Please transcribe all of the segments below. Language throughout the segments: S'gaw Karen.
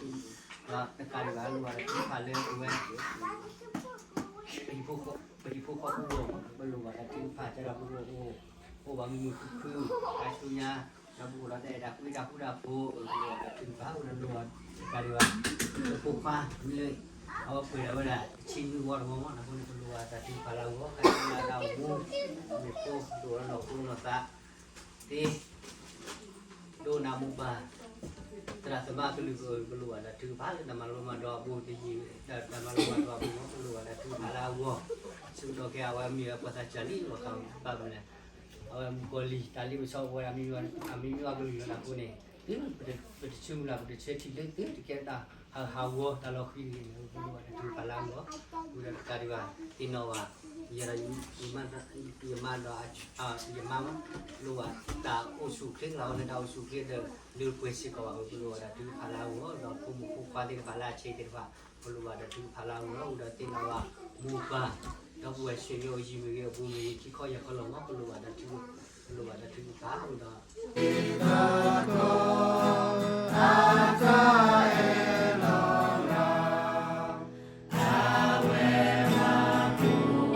ဒီးတကးဒံးဘၣ် လိၣ်ဘၣ်ဒီးထုကဖၣ်လၢပဝဲ ပဟံၣ်ဖိဃီဖိအဂီၢ်, ပလိၣ်ဘၣ်ဒီးထုကဖၣ် ကဒီးပအိၣ် အိၣ်ဘၣ်မုာ်မုာ်ခုၣ်ခုၣ် ခါဆူညါ, ဒီးပအိၣ်ဒီးတၢ်အဲၣ်တၢ်ကွံတၢ်ဃူတၢ်ဖိး, ပလိၣ်ဘၣ်ဒီးထုကဖၣ် အိၣ်ဒီးလိၣ်ဘၣ်တကးဒံးဘၣ် ပဖိခွါမ့ၢ် အဝဲပှဲၤဒီးဝဲဒၣ် တဆံနွံဝီတဝီမး, အဃိန့ၣ် ပလိၣ်ဘၣ်ဒီးထုကဖၣ်လၢအဂီၢ်, ခါဆူညါတၢ်အိၣ်မူ မ့ၢ်ဖိဒိၣ်ဒီးနီၢ်ခိနီၢ်သး သ့ ဒိကနၣ်မိၢ်ပၢ် သရၣ်သမါကလုာ်ကလုာ် ပလိၣ်ဘၣ်ဒီးထုကဖၣ်လၢတၢ်မၤလိမၤဒိးအပူၤတယံာ်, တၢ်မၤလိမၤဒိးအပူၤမး ပလိၣ်ဘၣ်ဒီးထုကဖၣ်လၢအဂီၢ်, ဆၢကတီၢ်ခဲအံၤ အဝဲမ့ၢ်ဝဲပှၤသးစၢ်လံ ဘၣ်ဃးဘၣ်မနုၤလဲၣ်, အဝဲမုၣ်ကီၤလံၢ် တၢ်လ့ပစီပဝဲဒၣ် အမံၤမံၤအကလုာ်လီၤအဃိန့ၣ်, သု ပတဆၢမုၢ်လၢ် ပတဆၢထံၣ်လၢသုတကဲတၢ်ဟးဟးဂီၤတၢ်လီၤဃံၤတဂ့ၤန့ၣ် ပလိၣ်ဘၣ်ဒီးထုကဖၣ်လၢအဂီၢ်, ဝံၤဒီးတကးဒံးဘၣ် သ့ၣ်နီၣ်ဘၣ် ယဲဒီး ယမါဒီး ယမါမး လိၣ်ဘၣ်တၢ်အိၣ်ဆူၣ်အိၣ်ချ့ လၢအဝဲန့ၣ်တၢ်အိၣ်ဆူၣ်အိၣ်ချ့ဒီး လၢပှဲၤစ့ၢ်ကီးဘၣ် ပလိၣ်ဘၣ်ဒီးထုကဖၣ်လၢအဂီၢ်, ဒီးဖိမုၣ်ဖိခွါသ့ၣ်တဖၣ်လၢအဆံးသ့ၣ်တဖၣ် ပလိၣ်ဘၣ်ဒီးထုကဖၣ်လၢအဂီၢ်, ဝံၤဒီးသ့ၣ်နီၣ်ဘၣ် မိၢ်ပၢ် ဒီပုၢ်ဝဲၢ် ဆွေမျိုး အယံၤ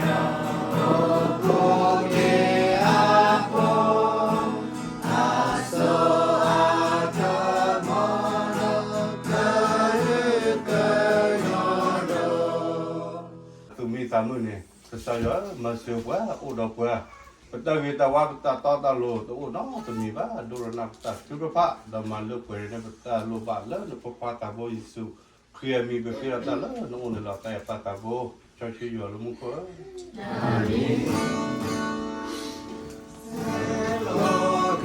မ့ၢ်ဂ့ၤ အပူၤမ့ၢ်ဂ့ၤ ခံခီယဲၢ်ခီလီၤမး ပလိၣ်ဘၣ်ဒီးထု ပလိၣ်ဘၣ်ဒီးထုကဖၣ် ဝံၤဒီး သူၣ်မံသးမုာ်န့ၣ် ကစၢ်ယွၤမၤစၢၤပှၤ အိၣ်ဒီးပှၤ, ပတၢ်ဂ့ၤတၢ်ဝါ ပတၢ်တီတၢ်လိၤ တအိၣ်နီတမံၤဘၣ်, ဒိကနၣ်ပတၢ်ထုကဖၣ် ဒီးမၤလၢပှဲၤန့ၣ် ပတၢ်လိၣ်ဘၣ်လၢနဖိခွါသးဘိယ့ၣ်ၡူးခရံာ်အမံၤ ပဃ့ဒီးတၢ်လၢနအိၣ်န့ၣ်လီၤ. တၢ်အဲၣ်ပၢ်သးဘိ စီဆှံယွၤလၢမူခိၣ်ဧၢ, အၤမ့ၣ်. က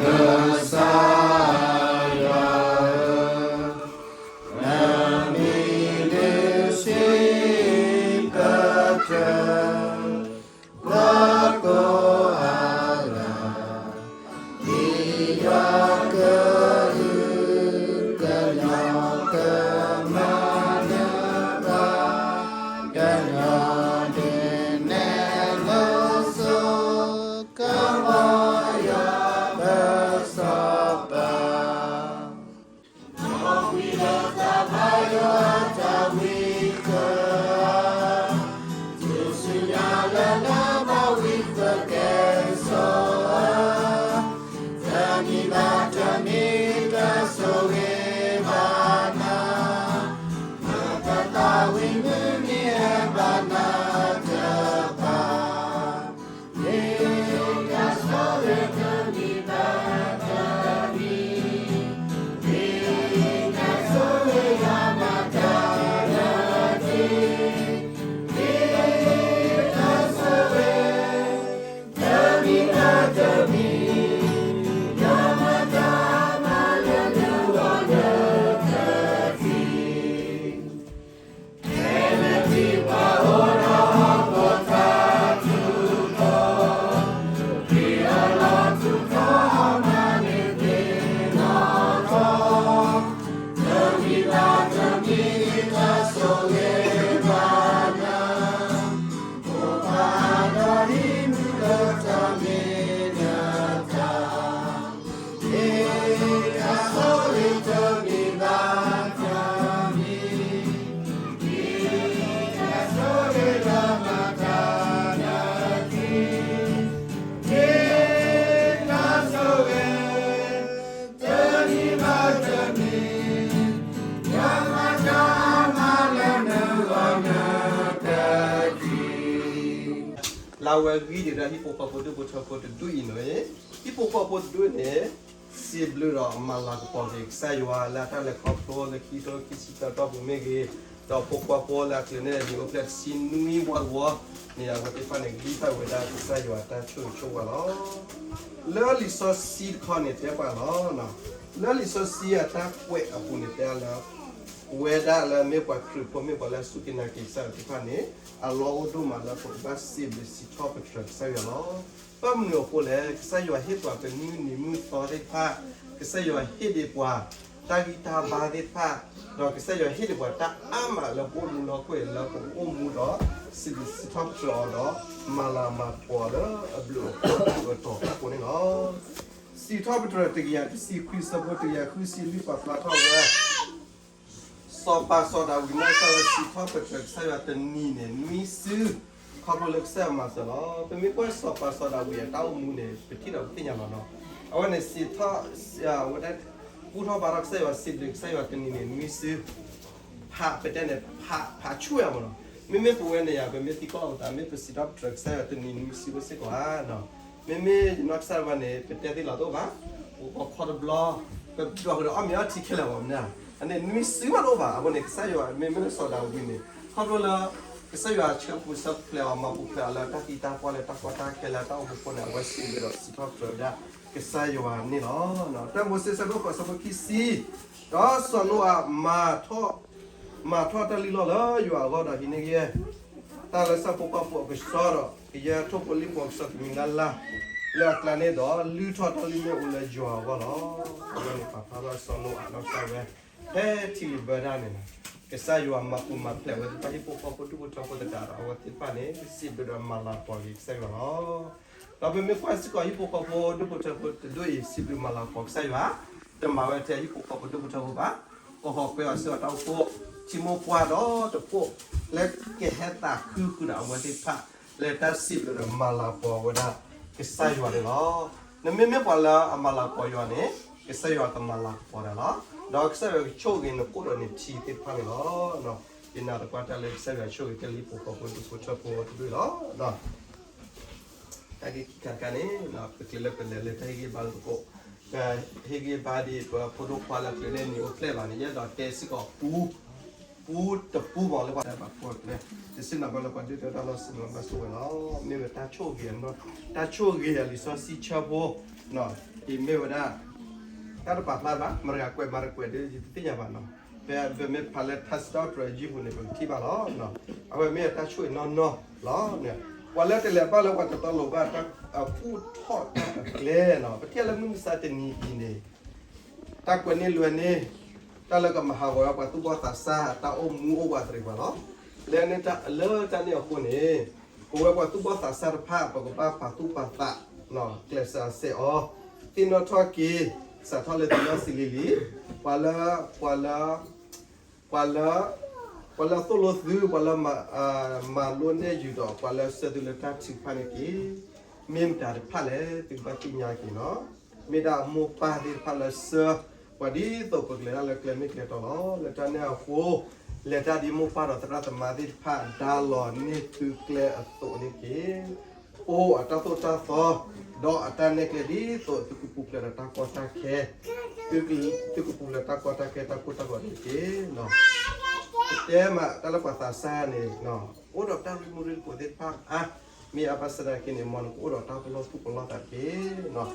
စၢ်ယွၤဧၢ, နမံၤဒုးစံးပတြၢၤ ပှၤကိးဂၤ, ဒ်ယွၤကအုကညီၤ ကမၤနၢၤပှၤ, ကညီၤဒုးနဲၣ်လၢစိၤ ကဘီယူၤပစီၤပၤ ဒီးဝံၤဒီးတၢ်ဘါယွၤအတၢ်ဝံၤကၢၤ, တုၤဆူညါလၢလၢဘၣ်ဝံၤပကဲစိၤ, တမံၤဘၣ်တမံၤတၢ်ဆိၣ်ဂ့ၤဘၣ်နၤ, မ့ၢ်ပသးဝံၣ်မုၢ်နံၤဟဲဘၣ်နၤတဖၣ် လၢအဝဲဂံၢ်ဒံးဒီးဟံၣ်ဖိဃီဖိဒိၣ်ဖိထၢဖိတဒူၣ်အံၤန့ၣ်, ဟံၣ်ဖိဃီဖိတဒူၣ်န့ၣ် စံးဘျုးဒီးမၤလၤကပီၤက့ၤကစၢ်ယွၤလၢအတၢ်လဲၤခီဖျိလၢခံကထိခံဆံသၢတီၢ်ပူၤမ့ၢ်ဂ့ၤ, ဒီးဖိခွါဖိလၢအကျဲၤန့ၣ် နံၣ်အိၣ်ဖျဲၣ်တဆံနွံဝီတဝီန့ၣ် အဝဲသ့ၣ်တဖၣ်န့ၣ် ဂံၢ်ဘါဝဲဒၣ်ကစၢ်ယွၤအတၢ်ဆိၣ်ဂ့ၤဆိၣ်ဝါလီၤ. လၢလံာ်စီဆှံတခီန့ၣ်တဲပှၤလီၤ. လၢလံာ်စီဆှံအတၢ်ကွဲးအပူၤန့ၣ်တဲလၢ ပဝဲဒၣ်လၢမ့ၢ်ပှၤခရံာ်ဖိ မ့ၢ်ပှၤလၢအစူၢ်က့ၤနာ်က့ၤကစၢ်ယွၤသ့ၣ်တဖၣ်န့ၣ် အလီၢ်အိၣ်ဒိၣ်မးလၢပကဘၣ်စံးဘျုးစံးထီၣ်ပတြၢၤကစၢ်ယွၤလီၤ. ဘၣ်မနုၤအဃိလဲၣ်, ကစၢ်ယွၤဟ့ၣ်ပှၤကနံၣ်မုၢ်နံၤမုၢ်သီသ့ၣ်တဖၣ်, ကစၢ်ယွၤဟ့ၣ်ဒံးပှၤတၢ်ဂံၢ်တၢ်ဘါသ့ၣ်တဖၣ်, ဒီးကစၢ်ယွၤဟ့ၣ်ဒံးပှၤတၢ်အါမးလၢပအိၣ်မူလၢဟီၣ်ခိၣ်အံၤ လၢပကအိၣ်မူဒီး စံးဘျုးစံးထီၣ်ပတြၢၤအီၤဒီး မၤလၤမၤကပီၤအီၤလၢအဘျုးအဖှိၣ်အဃိန့ၣ်လီၤ. စံးထီၣ်ပတြၢၤတကယၤတဆံခွံ ဆၢဖိတကယၤဃုဆံလွံၢ် ပာ်ဖျါထီၣ်ဝဲ စီၤပၤစီၤဒၤဝံး နီၢ်ကစၢ်ဝဲစံးထီၣ်ပတြၢၤကစၢ်ယွၤတနံၤန့ၣ် နွံစု ခီဖျိလၢကစၢ်ယွၤမၤစၢၤလီၤ. ပမ့ၢ်ကွၢ်စီၤပၤစီၤဒၤဝံးအတၢ်အိၣ်မူန့ၣ် ပထံၣ်ဒီးပသ့ၣ်ညါလီၤနီၤ. အဝဲန့ၣ်စံးထီၣ် ဝဲဒၣ် ကူၣ်ထီၣ်ဘါထီၣ်ကစၢ်ယွၤ စံးဘျုးကစၢ်ယွၤတနံၤန့ၣ် နွံစု ဖးပတဲန့ၣ် ဖးဆူၣ်ဝဲမ့ၢ်နီၤ. မ့မ့ၢ်ပဝဲန့ၣ်ယၤ ပမ့ၢ်သံကွၢ်အီၤသး မ့ၢ်ပစံးထီၣ်ပတြၢၤကစၢ်ယွၤတနံၤနွံစုဖိစ့ၢ်ကီးဧါ. မ့မ့ၢ်ယနီၢ်ကစၢ်တဂၤန့ၣ် ပတဲသ့လီၤတအိၣ်ဘၣ်, ပကီခီတဘျီ ပဒိးကဒီးအီၣ်မ့ၤအီထံခဲလၢာ်ဘၣ်မ့ၢ်နီၤ. အန့ၣ်နွံစုမးတအိၣ်ဘၣ်. အဃိန့ၣ် ကစၢ်ယွၤမ့မ့ၢ်လၢစီၤဒၤဝံးန့ၣ် ခီဖျိလၢ ကစၢ်ယွၤဆှၢပူၤဆှၢဖျဲးအီၤ မၤပူၤဖျဲးအီၤလၢတၢ်သံတၢ်ပှၢ်လၢတၢ်ကီတၢ်ခဲလၢတၢ်အိၣ်မူအဃိန့ၣ် အဝဲစံးဘျုးဒီးစံးထီၣ်ပတြၢၤဝဲဒၣ် ကစၢ်ယွၤန့ၣ်လီၤ. တၢမိၤၡ့ အဆၢဒိၣ်ဃိး အဆၢဖိခံဆံ, ဒီးစီၤနိအၤ မၤထီၣ် မၤထီၣ်တၢ်လုၢ်လီၢ်လၢယွၤအဂီၢ်ဒီးဟံးန့ၢ်ကယဲၢ် တၢ်လၢဆၣ်ဖိကီၢ်ဖိအကဆှီဒီး ကယဲၢ်ထိၣ်ဖိလံၣ်ဖိအကဆှီ ကမံၤလၢ်လၢ် လၢအကျါန့ၣ်ဒီး လုၢ်ထီၣ်တၢ်လုၢ်မ့ၣ်အူလၢယွၤအဂီၢ်လီၤ. အဝဲန့ၣ်ပာ်ဖျါထီၣ်စီၤနိအၤနီၢ်ကစၢ်ဝဲ ဖဲထံလုာ်ဘၢတၢ်န့ၣ်လီၤ. ကစၢ်ယွၤမၤပူၤမၤဖျဲးဝဲသ့ၣ်တဖၣ် ဟံၣ်ဖိဃီဖိဒူၣ်ဖိထၢဖိသတးဒီး အဝဲသ့ၣ်တဖၣ်န့ၣ် စံးဘျုးဒီးမၤလၤကပီၤက့ၤကစၢ်ယွၤလီၤ. ဒီးပမ့ၢ်ကွၢ်စ့ၢ်ကီး ဟံၣ်ဖိဃီဖိဒူၣ်ဖိထၢဖိတဒူၣ်အံၤ စံးဘျုးမၤလၤကပီၤကစၢ်ယွၤ, တမၤဝဲထဲဟံၣ်ဖိဃီဖိဒူၣ်ဖိထၢဖိဘၣ်, ကဟီၣ်ကွဲအီၤဆူအတၢ်အိၣ်ဖှိၣ် ထံမိၢ်ပှၢ်ဒီးတဖှိၣ် လၢကဟဲသးခုဃုာ်ဒီးအဝဲသ့ၣ်တဖၣ် လၢတၢ်စံးဘျုးဒီးမၤလၤကပီၤဝဲဒၣ် ကစၢ်ယွၤန့ၣ်လီၤ. နမ့မ့ၢ်ပှၤလၢအမၤလၤကပီၤယွၤန့ၣ် ကစၢ်ယွၤကမၤလၤကပီၤနၤလီၤ. ဒီးကစၢ်ယွၤကဆိၣ်ဂ့ၤနကိၣ်ဒီးနထံသ့ၣ်တဖၣ်န့ၣ်လီၤ. ယနာ်သပှၢ်တၢ်လၢကစၢ်ယွၤဆိၣ်ဂ့ၤက့ၤလၢဟံၣ်ဖိဃီဖိဒူၣ်ဖိထၢဖိတဒူၣ်လီၤ. တၢ်ဂ့ၢ်ခံခါတခါန့ၣ် ပကလဲၤလၢတၢ်ဟ့ၣ်ဂံၢ်ဘါသကိး, ပဟ့ၣ်ဂံၢ်ဘါဒ်ပဖိဒိၣ်ခွါလၢကျဲန့ၣ် နံၤအိၣ်ဖျဲၣ်ဘၣ်န့ၣ် ယအဲၣ်ဒိးတဲစ့ၢ်ကီးပူ ပူတပူမးလၢပှၤတဘၣ်ဖှီၣ်ကျဲ, ယစံးဘျုးဘၣ်လၢပှၤဒုၣ်ဒါတၢ်လီၢ်စံးဘျုးဘၣ်ဆိၣ်ဝဲလီၤ. မ့ၢ်ဝဲတၢ်ဆိၣ်ဂ့ၤအနီၢ်, တၢ်ဆိၣ်ဂ့ၤအလံာ်စီဆှံဆၢဖိ, အံၤမ့ၢ်ဝဲဒၣ် တၢ်တပာ်ဖျါဘၣ်, မတၤတဂၤကွဲးမၤတကွဲးဒီး ယတသ့ၣ်ညါဘၣ်နီၤ. ပမ့ၢ်ဖးလၢထါစံးထီၣ်ပတြၢၤယုၢ်ပူၤန့ၣ် ပကထံၣ်ဘၣ်လီၤ. အဝဲမ့ၢ်တၢ်ဆိၣ်ဂ့ၤနီၢ်နီၢ်လီၤ. ပှၤလၢတလဲၤဘၣ်လၢပှၤတတီလိၤဘၣ် အကူၣ်ထီၣ်တၢ်အကျဲနီၤ, ပထံၣ်လၢမုၢ်မဆါတနံၤအံၤန့ၣ် တၢ်ကွဲးန့ၢ်လွဲန့ၢ် တၢ်လၢကမၤဟးဂီၤဝဲပှၤသူၣ်ဘီၣ်သးစၢ် တၢ်အိၣ်မူအိၣ်ဝးတရံးပှၤလီၤ. လၢန့ၣ် လၢတၢ်န့ၣ်အဃိန့ၣ် ပဝဲပှၤသူၣ်ဘီၣ်သးစၢ်တဖၣ် ပကဘၣ်ပာ်သူၣ်ပာ်သး ကျဲးစၢးစဲးအီၤ, သ့ၣ်နီၣ်ထီၣ်က့ၤ စးထီၣ်လၢသ့ၣ်နီၣ်စံးလံၤလံၤ, ပှၤလၢ ပှၤလၢ ပှၤလၢ ပှၤလၢအသိၣ်လိသု ပှၤလၢ မၤလိနဲၣ်ယုာ်ဒီး ပှၤလၢအဆှၢသုလၢတၢ်ထုကဖၣ်န့ၣ်တက့ၢ်. မ့ၢ်မတၤတဖၣ်လဲၣ် သုကဘၣ်သ့ၣ်ညါက့ၤလီၤ. မ့ၢ်ဒၣ်အမိၢ်ပၢ်သ့ၣ်တဖၣ်လၢအဆှၢ ပှၤဒ်သိးပကလဲၤတၢ်လၢကျဲမ့ၢ်ကျဲတီလီၤ. လၢတၢ်န့ၣ်အဃိ လဲၤတၢ်ဒ်မိၢ်ပၢ်ဒီးသရၣ်သမါသ့ၣ်တဖၣ် ဒါလီၤန့ၢ်သုကျဲအသိးန့ၣ်တက့ၢ်. အိၣ်အတၢ်သိၣ်တၢ်သီ ဒီးအတၢ်နဲၣ်ကျဲဒ်သိးသုကပူၤဖျဲးဒီးတၢ်ကီတၢ်ခဲ, သုကပူၤဖျဲးတၢ်ကီတၢ်ခဲ တၢ်ကိၢ်တၢ်ဂီၤန့ၣ်တက့ၢ်. ပတဲမးတၢ်လၢပှၤသးစၢ်န့ၣ် အိၣ်ဒီးတၢ်ရ့မူရ့ကိးသ့ၣ်တဖၣ်အါ, မ့ၢ်အါဘၣ်ဆၣ်သနာ်က့န့ၣ် မ်နကအိၣ်ဒီးတၢ်ပလီၢ်သူၣ်ပလီၢ်သးတက့ၢ်.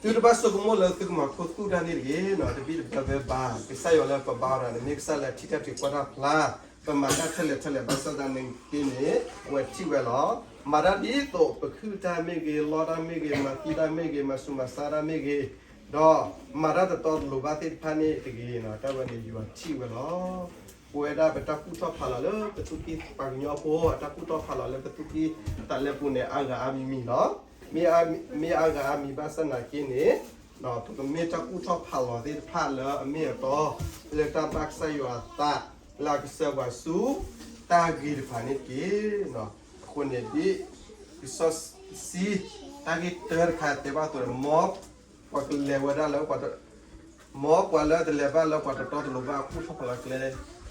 သုတဘၣ်ဆိကမိၣ်လၢသုကမၤခူသူၣ်တၢ်န့ၣ်တဂ့ၤ, တဘံၣ်တဘၢဘၢဘၣ်. ကစၢ်ယွၤလၢပဘါဝဲဒၣ်န့ၣ် မ့ၢ်ကစၢ်လၢအထံၣ်တၢ်ထုးကွၢ်တၢ်ဖျါ, ပမၤတၢ်ထဲလဲၣ်ထဲလဲၣ်ဘၣ်ဆၣ်သနာ်က့န့ၣ် အဝဲထံၣ်ဝဲလီၤ. မၤတၢ်ဒ်သိးပခုၣ်တၢ်မ့ၢ်ဂ့ၤ, လီတၢ်မ့ၢ်ဂ့ၤ, မၤသံတၢ်မ့ၢ်ဂ့ၤ, မၤဆူးမၤဆါတၢ်မ့ၢ်ဂ့ၤ, ဒီးမၤတၢ်တတီတလိၤဘၣ်သ့ၣ်တဖၣ်န့ၣ်တဂ့ၤ, တၢ်ဝဲန့ၣ်ယွၤထံၣ်ဝဲလီၤ. ပဝဲဒၣ်ပတၢ်ကူၣ်ထီၣ်ဖးလီၤလၢပသူၣ်ကံၢ်ပှၤကညီဖိ အတၢ်ကူၣ်ထီၣ်ဖးလီၤလၢပသူၣ်ကံၢ်သးလဲပူၤန့ၣ် အါဂၤအါမံၤမံၤလီၤ. မ့ၢ်, မ့ၢ်အါဂၤအါမံၤဘၣ်ဆၣ်သနာ်က့န့ၣ် ပကမ့ၢ်တၢ်ကူၣ်ထီၣ်ဖးလီၤသ့ၣ်တဖၣ်လၢအမ့ၢ်အတီ လၢတၢ်ဘၣ်ကစၢ်ယွၤအသး လၢအကစၢၢ်ပှၤဆူတၢ်ဂ့ၤတဖၣ်န့ၣ်တက့ၢ်. အဃိန့ၣ်ဒ် လံာ်စီဆှံ တၢ်ဂ့ၢ်တၢတခါတဲဘၣ်အသိးန့ၣ် မ်ပှၤကလဲၤဝဲဒၣ်လၢ မ်ပှၤလၢတလဲၤဘၣ်လၢပှၤတတီတလိၤဘၣ်အကူၣ်ထီၣ်ဖးလီၤကျဲ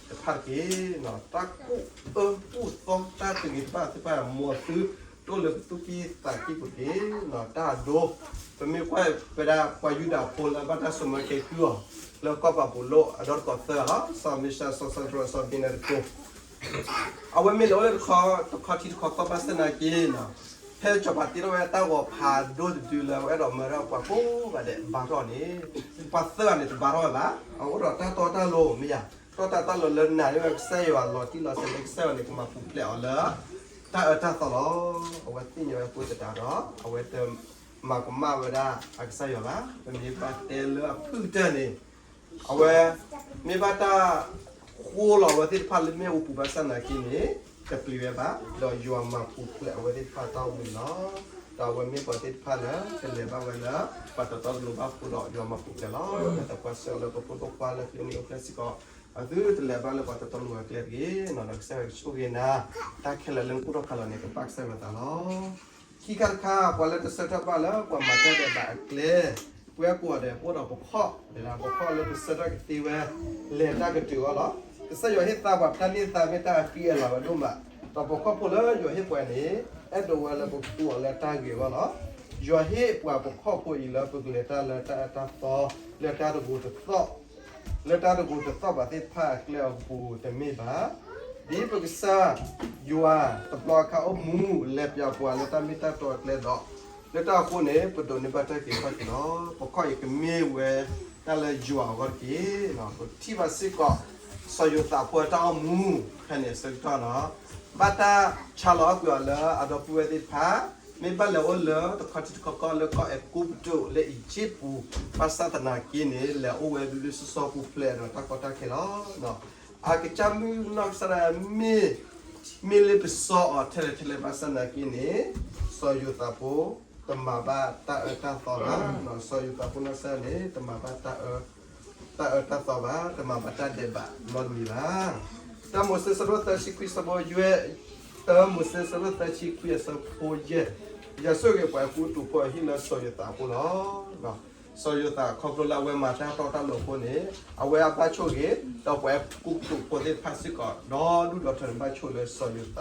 တဖၣ်တက့ၢ်. တၢ်ကူၣ်အၢကူၣ်သီတၢ်တဂ့ၤတဘၣ်သ့ၣ်တဖၣ် မ်သုတအိၣ်လၢပသူၣ်ကံၢ်သးကံၢ်ပူၤတက့ၢ်. တၢ်အဒိ ပမ့ၢ်ကွၢ်ဝဲဒၣ်ပှၤယူဒၤဖိလၢအဘၣ်တၢ်စိာ်မၤကဲကုၢ်အီၤ လၢကီၢ်ပၤပူၤလိၣ်အဒီတကီၢ်သၢလီၤ. စီၤမ့ၡါ စီၤစၤဒြး စီၤအဘ့းနကိၤ အဝဲမ့ၢ်လဲၤအိၣ်လၢတခီတခီထံတခီကီၢ်ဘၣ်ဆၣ်သနာ်က့န့ၣ် ဖဲစီၤပၤတ့ထီၣ်ဝဲတၢ်ဂီၤဖးဒိၣ်တဒုလၢအဝဲအဲၣ်ဒိးမၤတၢ်ပှၤကိးဂၤဒဲးဘါထီၣ်န့ၣ် ပှၤသၢဂၤန့ၣ်တဘါထီၣ်ဝဲဘၣ်. အအိၣ်ဒီးတၢ်တီတၢ်လိၤမ့ၢ်ယၤ တီတၢ်တီတၢ်လိၤလၢနာ်န့ၢ်ဝဲကစၢ်ယွၤလီၤတံၢ်လီၤဆဲးလၢကစၢ်ယွၤန့ၣ် ကမၤပူၤဖျဲးအီၤလၢ တၢ်အၢတၢ်သီလီၤ. အဝဲသ့ၣ်ညါဝဲကိးသတးဒီး အဝဲတမၤကမၣ်ဝဲဒၣ်အကစၢ်ယွၤဘၣ်. ပမ့ၢ်ဘၣ်တဲလၢအဖုၣ်ကတၢၢ်န့ၣ် အဝဲ မ့ၢ်ဘၣ်တၢ်ဃိလီၤအဝဲသ့ၣ်တဖၣ်လၢမ့ၣ်အူပူၤဘၣ်ဆၣ်သနာ်က့န့ၣ် တပျံၤဝဲဘၣ်, ဒီးယွၤမၤပူၤဖျဲးအဝဲသ့ၣ်တဖၣ်တၢ်အိၣ်မူန့ၣ်လီၤ. ဒီးအဝဲမ့ၢ်ပှၤသ့ၣ်တဖၣ်လၢ တလဲၤဘၣ်ဝဲလၢ ပှၤတတီတလိၤဘၣ်အဃိဒီး ယွၤမၤပူၤဖျဲးလီၤ. ပသးပှၢ်ဆှၢလၢပဖိဒိၣ်ခွါလၢကျဲန့ၣ်အိၣ်ဖျဲၣ်စ့ၢ်ကီး အသုတလဲၤဘၣ်လၢပှၤတတီလိၤအကျဲတဂ့ၤ, ဒီးကစၢ်ယွၤကဆိၣ်ဂ့ၤနၤ, တၢ်ခဲလၢာ်လၢနအိၣ်ထီၣ်ခါလီၤန့ၣ် ကဘၣ်ကစၢ်ယွၤသးလီၤ. ခံခါတခါ, ပှၤလၢတဆၢထၢၣ်ဘၣ်လၢပှၤမၤတၢ်ဒဲးဘးအကျဲ, ပှၤကိးဂၤဒဲး ပအိၣ်ဒီးပခီၣ်, ပခီၣ်လၢပဆၢထၢၣ်ကသ့ဝဲ, လဲၤတၢ်ကတုၤအီၤလီၤ. ကစၢ်ယွၤဟ့ၣ်သါပှၤတၢ်န့ၢ်သါမ့ၢ်တၢ်ဃံအလၤဝဲဒိၣ်မး, ဒီးပခီၣ်ဖိလၢယွၤဟ့ၣ်ပှၤန့ၣ် အဲၣ်ဒိးဝဲလၢပကသူအီၤလၢတၢ်ဂ့ၤအဂီၢ်လီၤ. ယွၤဟ့ၣ်ပှၤပခီၣ်ဖိအံၤလၢပကလဲၤတၢ်လၢတၢ်အၢတၢ်သီ, လၢတၢ်တဂူၤတသီၣ် လၢတၢ်တဂူၤတသီၣ်ဘၣ်သ့ၣ်တဖၣ်အကျဲအပူၤတမ့ၢ်ဘၣ်. ဒ်ပကစၢ်ယွၤတဘျီအခါအိၣ်မူ လဲၤပျးပှၤလၢတၢ်မ့ၢ်တၢ်တီအကျဲဒီး, လၢတၢ်အဃိန့ၣ် ပဒိးန့ၢ်ဘၣ်တၢ်က့ၤထီၣ်က့ၤလီၤ. ပခီၣ်အံၤကမ့ၢ်ဝဲတၢ်လၢယွၤအဂီၢ်တက့ၢ်. ပထံၣ်ဘၣ်စ့ၢ်ကီး စီၤယိၤသးဖိအတၢ်အိၣ်မူ ဖဲန့ၣ်အဆၢကတီၢ်ဒီး ဘၣ်တၢ်ဆါလီၤကွံာ်အီၤလၢအဒီပုၢ်ဝဲၢ်သ့ၣ်တဖၣ်, မ့ၢ်ဘၣ်လဲၤအိၣ်လၢတခီထံတခီကီၢ်လၢကီၢ်အဲၤကူပတူးလၢအံၤၡ့ၣ်ပူၤ, ဘၣ်ဆၣ်သနာ်က့န့ၣ် လဲၤအိၣ်ဝဲဘျုးဘျုးစီစီပူၤဖျဲးဒီးတၢ်ကီတၢ်ခဲလီၤ. အကစၢ်မုၢ်နီၢ်ကစၢ်ဒၣ်မ့ၢ်, မ့ၢ်လၢပစီအီၤထဲလဲၣ်ထဲလဲၣ်ဘၣ်ဆၣ်သနာ်က့န့ၣ်, စီၤယိၤသးဖိ တမၤဘၣ်တၢ်အၢတၢ်သီဘၣ်. စီၤယိၤသးဖိနီၢ်ကစၢ်န့ၣ် တမၤဘၣ်တၢ်အၢတၢ်သီဘၣ်, တမၤဘၣ်တၢ်ဒဲးဘးနီတမံၤဘၣ်. တၢမိၤၡ့ဆၢဒိၣ်သၢဆံခွံဆၢဖိယဲၢ်, တၢမိၤၡ့ဆၢဒိၣ်သၢဆံခွံအဆၢဖိယဲၢ်, ယွၤဆိၣ်ဂ့ၤပှၤအဲၤကူပတူးဖိအဟံၣ်လၢစီၤယိၤသးအဃိလီၤ. စီၤယိၤသးခီဖျိလၢအဝဲမၤတၢ်တီတၢ်လိၤအဃိန့ၣ်, အဝဲအဘၣ်ဆိၣ်ဂ့ၤ, ဒီးပှၤအဲၤကူပတူးဖိသ့ၣ်တဖၣ်စ့ၢ်ကီး ဒီဒူၣ်ဒီထၢန့ၣ်ဘၣ်ဆိၣ်လၢစီၤယ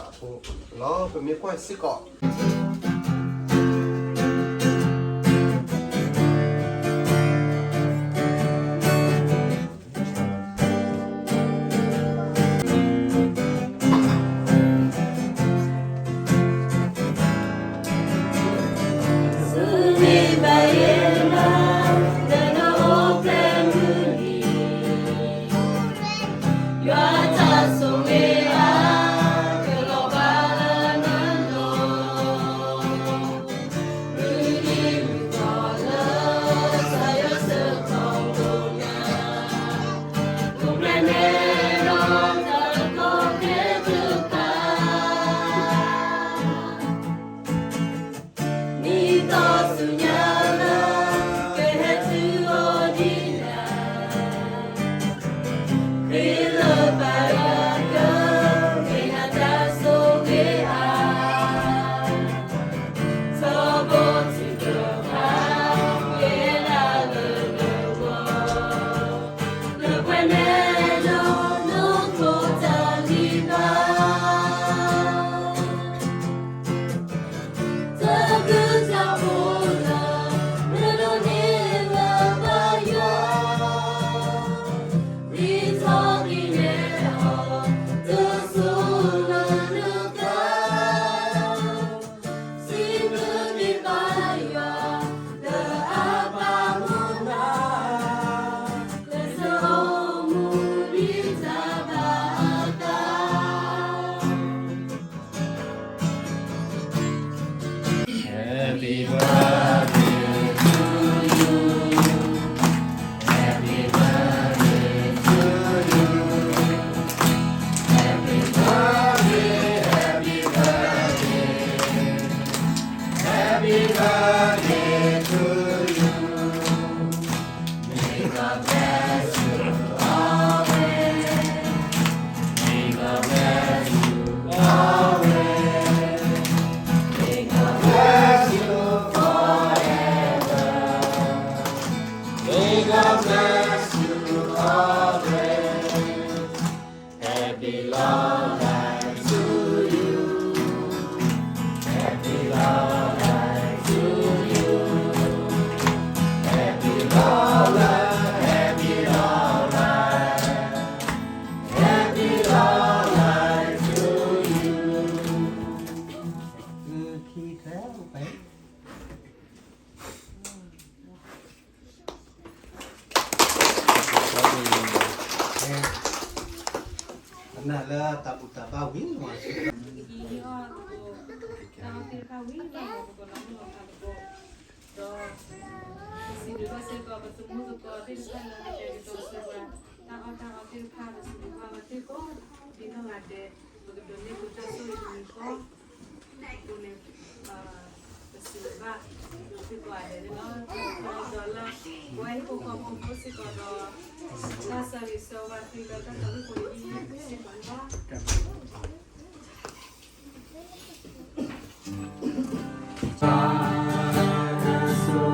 ိၤသးအဃိလီၤ. ပမ့ၢ်ကွၢ်စ့ၢ်ကီး နာ်လၢတၢ်ဘူၣ်တၢ်ဘါဝံၤမး, ဒီး ပစံးဘျုးဘၣ်စ့ၢ်ကီး ပသမူသကိးသ့ၣ်တဖၣ်လၢကတဲာ်ကတီၤစ့ၢ်ကီး တၢ်အီၣ်တၢ်အီသ့ၣ်တဖၣ် ပစံးဘျုးဘၣ်ဝဲသ့ၣ်ကိး ဒ်နီၢ်ဂၤဒဲး ပကဒိးန့ၢ်ပတၢ်ဆိၣ်ဂ့ၤတမံၤဃီ အဃိန့ၣ် ပစံးဘျုးဘၣ်စ့ၢ်ကီး ဘၣ် သုကိးဂၤဒဲးန့ၣ်လီၤ. ဒီးလၢ ပဝဲဟံၣ်ဖိဃီဖိဖိစ့ၢ်ကီးဒီး တၢ်ဆၢဂ့ၤဆၢဝါသုလၢတၢ်သးဝံၣ်ဖိအံၤစ့ၢ်ကီးန့ၣ်လီၤ. ဒီးနၣ်ရံၣ်ခဲအံၤ မ့ၢ်ကလုၢ်တၢ်စီဆ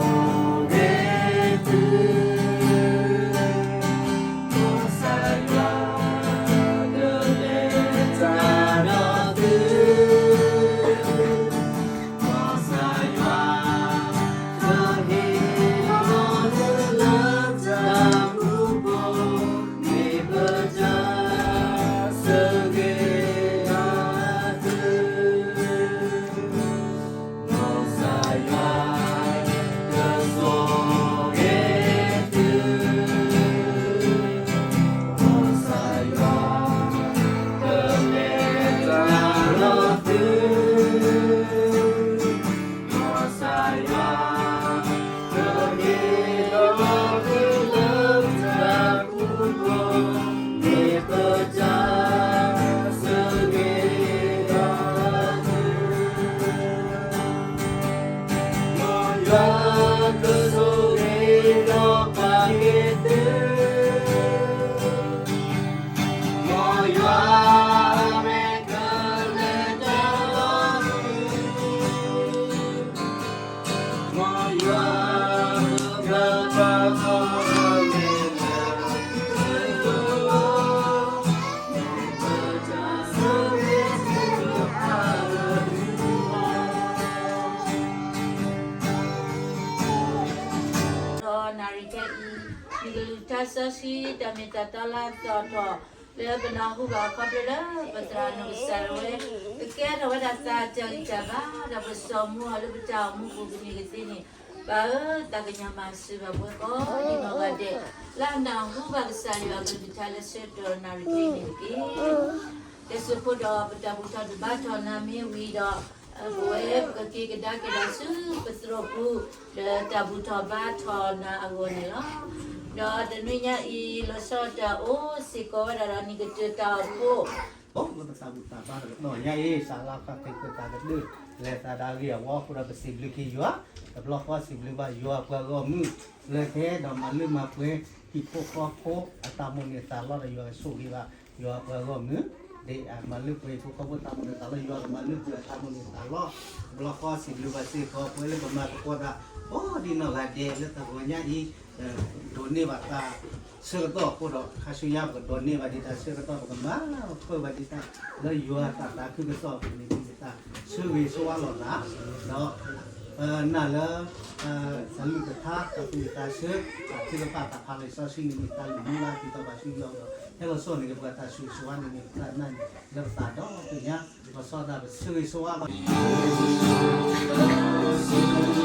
ှံ တၢ်မ့ၢ်တၢ်တီလၢအသီၣ်ထီၣ် လၢပနၢ်ဟူဘၣ်ခီဖျိလၢပသရၣ်နီၢ်ကစၢ်ဒၣ်ဝဲ ကကဲထီၣ်ဝဲဒၣ်သးတၢ်ဂံၢ်တၢ်ဘါ ဒီးပစိာ်မူအီၤလၢပတၢ်အိၣ်မူပူၤကန့ၢ်ကသ့န့ၣ်, ပၢ်ဧၢ, သးကညီၤမၤစၢၤဘၣ်ပှၤကိးဒံနီၢ်ဂၤဒဲး လၢအနၢ်ဟူဘၣ်ကစၢ်ယွၤအကလုၢ်ကထါလၢဆၢကတီၢ်နၣ်ရံၣ်ခဲအံၤန့ၣ်တက့ၢ်. တစိၢ်ဖိဒီးပတၢ်ဘူၣ်ထီၣ်တၢ်ဘါထီၣ်နၤမ့ၢ်ဝံၤဒီး ပဝဲပကက့ၤကဒါက့ၤဒီးဆူပသရိာ်ပူၤ လၢတၢ်ဘူၣ်ထီၣ်ဘါထီၣ်နၤအဂီၢ်န့ၣ်လီၤ. ဒီးတနွံညါအံၤ လီၤဆီတၢ်အိၣ်စ့ၢ်ကီးဝဲဒၣ်ဒီးနံၣ်ကတၢၢ်တၢ်အိၣ်ဖှိၣ် အိၣ်လၢပတၢ်ဘူၣ်တၢ်ဘါတကတီၢ်ညါအံၤ စးလၢခါခ့ခ့သးကဒု လဲၤသးဒၣ်ဂ့ၢ်အဝီအဃိဒီးပစံးဘျုးက့ၤယွၤ, တဘျီဃီစံးဘျုးဘၣ်ယွၤပှၤဂီၢ်မုၢ် လၢကဟဲဒီးမၤလၢမၤပှဲၤ ဟံၣ်ဖိဃီဖိအတၢ်မိၣ်န့ၢ်သးလီဒီးယွၤကဆိၣ်ဂ့ၤဘၣ် ယွၤပှၤဂီၢ်မုၢ် ဒ်အမၤလၢပှဲၤဟံၣ်ဖိဃီဖိတၢ်မိၣ်န့ၢ်သးလီ ယွၤကမၤလၢပှဲၤအတၢ်မိၣ်န့ၢ်သးလီ, တဘျီဃီစံးဘျုးဘၣ်စ့ၢ်ကီး ပဝဲလၢပမၤသကိးတၢ် ကိးဒံနီၢ်ဂၤဒဲးလၢတဂီၤညါအံၤ ဒိးန့ၢ်ဘၣ်တၢ်ဆၢကတီၢ်အဃိဒီး ခါဆူညါပကဒိးန့ၢ်ဘၣ်ဒံးတၢ်ဆၢကတီၢ် ပကမၤလၢပှဲၤဘၣ်ဒံးတၢ် လၢယွၤတၢ်သးခုကစီၣ်အပူၤန့ၣ် ဒ်တၢ်ဆၢဂ့ၤဆၢဝါလိာ်သး ဒီး ပနာ်လၢ တၢ်လုၢ်တၢ်ထါ တၢ်သူၣ်ဝံၣ်သးဆၢ တၢ်ထုကဖၣ်တၢ်ဖးလံာ်စီဆှံန့ၣ် မ့ၢ်တၢ်လုၢ်မူလၢအက့ၤထီၣ်ဘၣ်ဆူယွၤအအိၣ်ဒီး ဟဲလီၤဆီၣ်န့ၢ်က့ၤပှၤတၢ်ဆိၣ်ဂ့ၤဆိၣ်ဝါန့ၣ် မ့ၢ်ပတၢ်နာ်န့ၣ် လၢပသးဒီဖျၢၣ်ညါ ပကဆီၣ်တၢ်ပဆၢဂ့ၤဆိၣ်ဝါဘၣ်